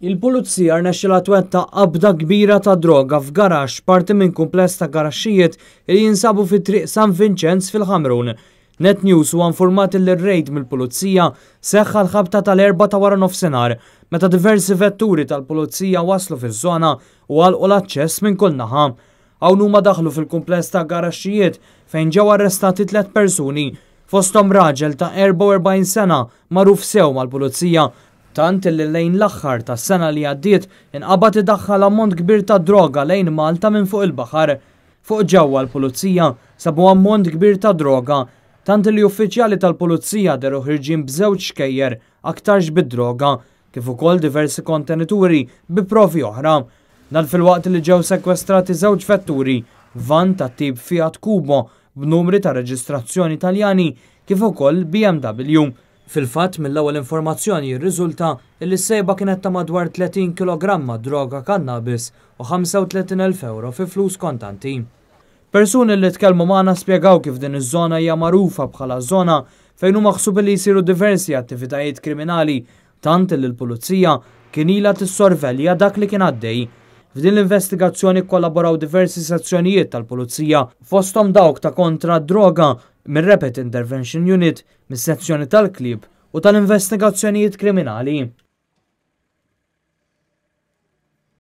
Il-Pulizija rnexxilha twettaq qabda kbira ta' droga f'garaxx parti minn kumpless ta' garaxxijiet li jinsabu fi Triq San Vinċenz fil-Ħamrun. Net News huwa informat li r-rejd mill-Pulizija seħħ għall-ħabta tal-4 ta' wara nofsinhar meta diversi vetturi tal-Pulizija waslu fiż-żona u għalqu l-aċċess minn kull naħa. Hawn huma daħlu fil-kumpless ta' garaxxijiet fejn ġew arrestati tliet persuni, fosthom raġel ta' 44 sena magħruf sew mal-Pulizija, tant li lejn l-aħħar tas-sena li għaddiet inqabad idaħħal ammont kbir ta' droga lejn Malta minn fuq il-baħar. Fuq ġewwa l-Pulizija sabu ammont kbir ta' droga, tant li uffiċjali tal-Pulizija dehru ħirġin b'żewġ xkejjer aktarx bid-droga, kif ukoll diversi kontenituri bi provi oħra. Dan filwaqt li ġew sekwestrati żewġ vetturi, van tat-tip Fiat Kubo b'numri ta' reġistrazzjoni Taljani kif ukoll BMW. Fil-fatt, mill-ewwel informazzjoni jirriżulta li s-sejba kienet ta' madwar 30 kilogramma droga kannabis u 35,000 euro fi flus kontanti. Persuni li tkellmu magħna spjegaw kif din iż-żona hija magħrufa bħala żona fejn hu maħsub li jsiru diversi attivitajiet kriminali, tant li l-Pulizija kien ilha tissorvelja dak li kien għaddej. F'din l-investigazzjoni kollaboraw diversi sezzjonijiet tal-Pulizija, fosthom dawk ta' kontra d-droga, mir-Rapid Intervention Unit, mis-sezzjoni tal-klieb u tal-investigazzjonijiet kriminali.